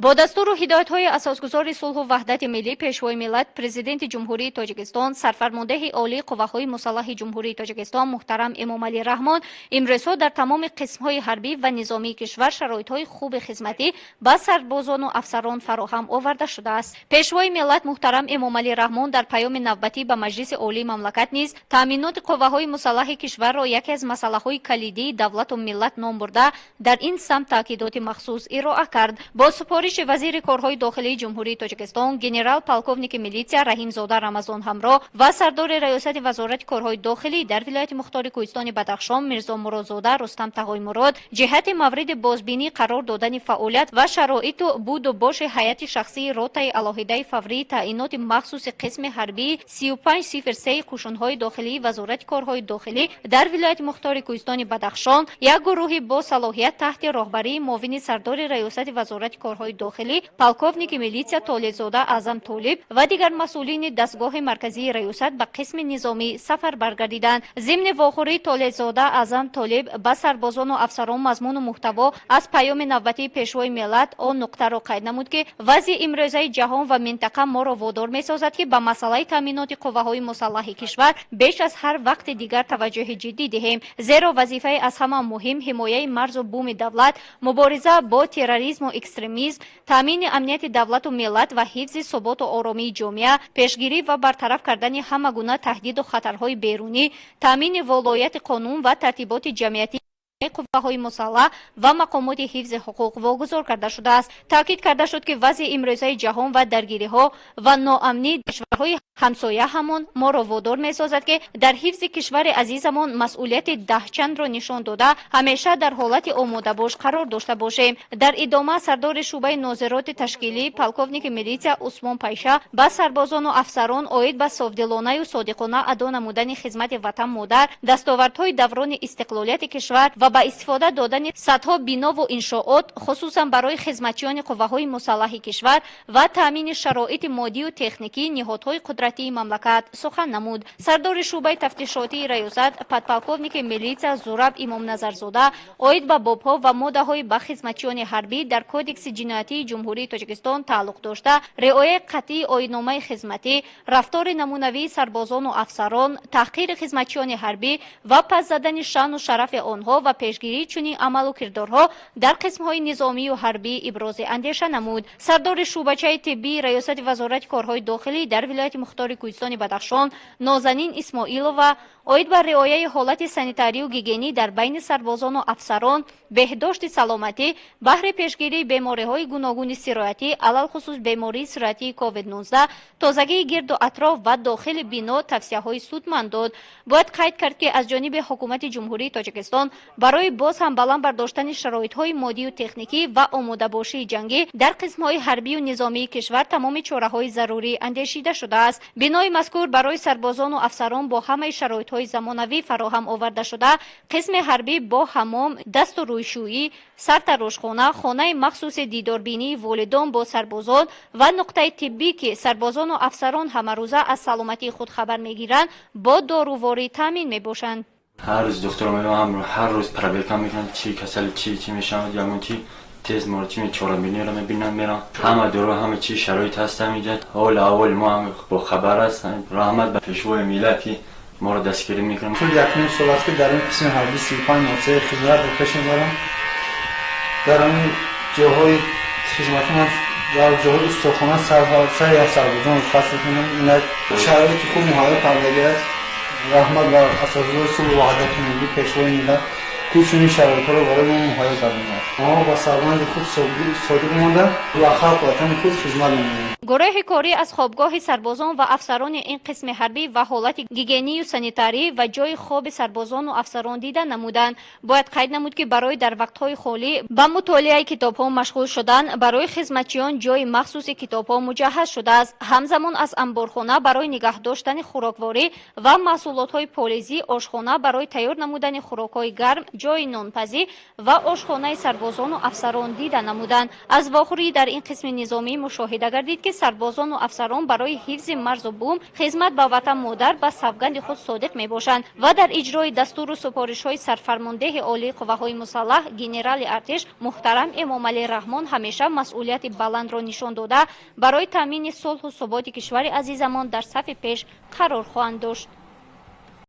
Бо дастуру ҳидоятҳои Асосгузори сулҳу ваҳдати миллӣ, Пешвои миллат, Президенти Ҷумҳурии Тоҷикистон, Сарфармондеҳи Олии Қувваҳои Мусаллаҳи Ҷумҳурии Тоҷикистон муҳтарам Эмомалӣ Раҳмон, имрӯзҳо дар тамоми қисмҳои ҳарбӣ ва низомии кишвар шароитҳои хуби хизматӣ ба сарбозону афсарон фароҳам оварда шудааст. Пешвои миллат муҳтарам Эмомалӣ Раҳмон дар паёми навбатӣ ба Маҷлиси Олии мамлакат низ таъминоти қувваҳои мусаллаҳи кишварро яке аз масъалаҳои калидии давлату миллат ном бурда, дар ин самт таъкидоти махсус ироа кард. Бо супориши вазири корҳои дохилии Ҷумҳурии Тоҷикистон, генерал полковники милитсия Раҳимзода Рамазон Ҳамроҳ ва сардори Раёсати Вазорати корҳои дохилӣ дар вилояти мухтори Кӯҳистони Бадахшон Мирзомуродзода Рустам Тағоймурод, ҷиҳати мавриди бозбинӣ қарор додани фаъолият ва шароиту буду боши ҳайати шахсии ротаи алоҳидаи фаврии таъиноти махсуси қисми ҳарбии 3503 қӯшунҳои дохилии Вазорати корҳои дохилӣ дар вилояти мухтори Кӯҳистони Бадахшон, як гурӯҳи бо салоҳият таҳти роҳбарии муовини сардори Раёсати Вазорати корҳои дохилӣ, полковники милитсия Толибзода Аъзам Толиб ва дигар масъулини дастгоҳи марказии раёсат ба қисми низомӣ сафар баргардиданд. Зимни вохӯрӣ Толибзода Аъзам Толиб ба сарбозону афсарон мазмуну муҳтаво аз паёми навбатии Пешвои миллат он нуқтаро қайд намуд, ки вазъи имрӯзаи ҷаҳон ва минтақа моро водор месозад, ки ба масъалаи таъминоти қувваҳои мусаллаҳи кишвар беш аз ҳар вақти дигар таваҷҷӯҳи ҷиддӣ диҳем, зеро вазифаи аз ҳама муҳим ҳимояи марзу буми давлат, мубориза бо терроризму экстремизм, таъмини амнияти давлату миллат ва ҳифзи суботу оромии ҷомеа, пешгирӣ ва бартараф кардани ҳама гуна таҳдиду хатарҳои берунӣ, таъмини волояти қонун ва тартиботи ҷамъиятӣ қувваҳои мусаллаҳ ва мақомоти ҳифзи ҳуқуқ вогузор карда шудааст. Таъкид карда шуд, ки вазъи имрӯзаи ҷаҳон ва даргириҳо ва ноамнӣ кишварҳои ҳамсоя ҳамон моро водор месозад, ки дар ҳифзи кишвари азизамон масъулияти даҳчандро нишон дода, ҳамеша дар ҳолати омодабош қарор дошта бошем. Дар идома сардори шӯъбаи нозироти ташкилӣ, полковники милитсия Усмон Пайша ба сарбозону афсарон оид ба софдилонаю содиқона адо намудани хизмати ватан модар, дастовардҳои даврони истиқлолияти кишвар ва ба истифода додани садҳо бинову иншоот, хусусан барои хизматчиёни қувваҳои мусаллаҳи кишвар, ва таъмини шароити моддию техникии ниҳодҳои қудратии мамлакат сухан намуд. Сардори шӯъбаи тафтишотии раёсат, подполковники милитсия Зураб Имомназарзода оид ба бобҳо ва моддаҳои ба хизматчиёни ҳарбӣ дар Кодекси ҷиноятии Ҷумҳурии Тоҷикистон тааллуқ дошта, риояи қатъии оинномаи хизматӣ, рафтори намунавии сарбозону афсарон, таҳқири хизматчиёни ҳарбӣ ва паст задани шаъну шарафи онҳо ва пешгирии чунин амалу кирдорҳо дар қисмҳои низомию ҳарбӣ ибрози андеша намуд. Сардори шӯъбачаи тиббии Раёсати Вазорати корҳои дохилӣ дар вилояти мухтори Кӯҳистони Бадахшон Нозанин Исмоилова оид ба риояи ҳолати санитарию гигиенӣ дар байни сарбозону афсарон, беҳдошти саломатӣ баҳри пешгирии бемориҳои гуногуни сироятӣ, алалхусус бемории сироятии COVID-19, тозагии гирду атроф ва дохили бино тавсияҳои судманд дод. Бояд қайд кард, ки аз ҷониби Ҳукумати Ҷумҳурии Тоҷикистон барои боз ҳам баланд бардоштани шароитҳои моддию техникӣ ва омодабошии ҷангӣ дар қисмҳои ҳарбию низомии кишвар тамоми чораҳои зарурӣ андешида шудааст. Бинои мазкур барои сарбозону афсарон бо ҳамаи шароитҳои замонавӣ фароҳам оварда шуда, қисми ҳарбӣ бо ҳаммом, дасту рӯйшӯӣ, сартарошхона, хонаи махсуси дидорбинии волидон бо сарбозон ва нуқтаи тиббӣ, ки сарбозону афсарон ҳамарӯза аз саломатии худ хабар мегиранд, бо доруворӣ таъмин мебошанд. Ҳар рӯз духтур меоям, ҳар рӯз проверка мекунанд, чи касали, чи чи мешавад, ягон чи тез моро чи чорабиниро мебинанд, мерам. Ҳама дору, ҳама чи шароит ҳаст ҳаминҷа. Ҳоли аҳволи мо ҳам бо хабар аст. Раҳмат ба Пешвои миллат, ки моро дастгирӣ мекунанд. Тӯли 1,5 сол аст, ки дар ин қисми ҳарбӣ 35 хизматро пеш мебарам. Дар ҳамин ҷоҳои хизматӣ ман дар ҷоҳои устохона сари аз сарбозон рухсат мекунам. Инак шароити хуб муҳайё кардагӣ аст. Раҳмат ба Асосгузори сулҳу ваҳдати миллӣ, Пешвои миллат, ки чунин шароитҳоро барои мо муҳайё гардонад. Мо ба сарбанди худ содиқ монда ва халқ ватани худ хизмат менамоем. Гурӯҳи корӣ аз хобгоҳи сарбозон ва афсарони ин қисми ҳарбӣ ва ҳолати гигиению санитарӣ ва ҷойи хоби сарбозону афсарон дида намуданд. Бояд қайд намуд, ки барои дар вақтҳои холӣ ба мутолиаи китобҳо машғул шудан барои хизматчиён ҷойи махсуси китобҳо муҷаҳҳаз шудааст. Ҳамзамон аз амборхона барои нигаҳ доштани хӯрокворӣ ва маҳсулотҳои полизӣ, ошхона барои тайёр намудани хӯрокҳои гарм, Ҷойи нонпазӣ ва ошхонаи сарбозону афсарон дида намуданд. Аз вохӯрӣ дар ин қисми низомӣ мушоҳида гардид, ки сарбозону афсарон барои ҳифзи марзу бум, хизмат ба ватан модар ба савганди худ содиқ мебошанд ва дар иҷрои дастуру супоришҳои сарфармондеҳи олии қувваҳои мусаллаҳ, генерали артиш муҳтарам Эмомалӣ Раҳмон ҳамеша масъулияти баландро нишон дода, барои таъмини сулҳу суботи кишвари азизамон дар сафи пеш қарор хоҳанд дошт.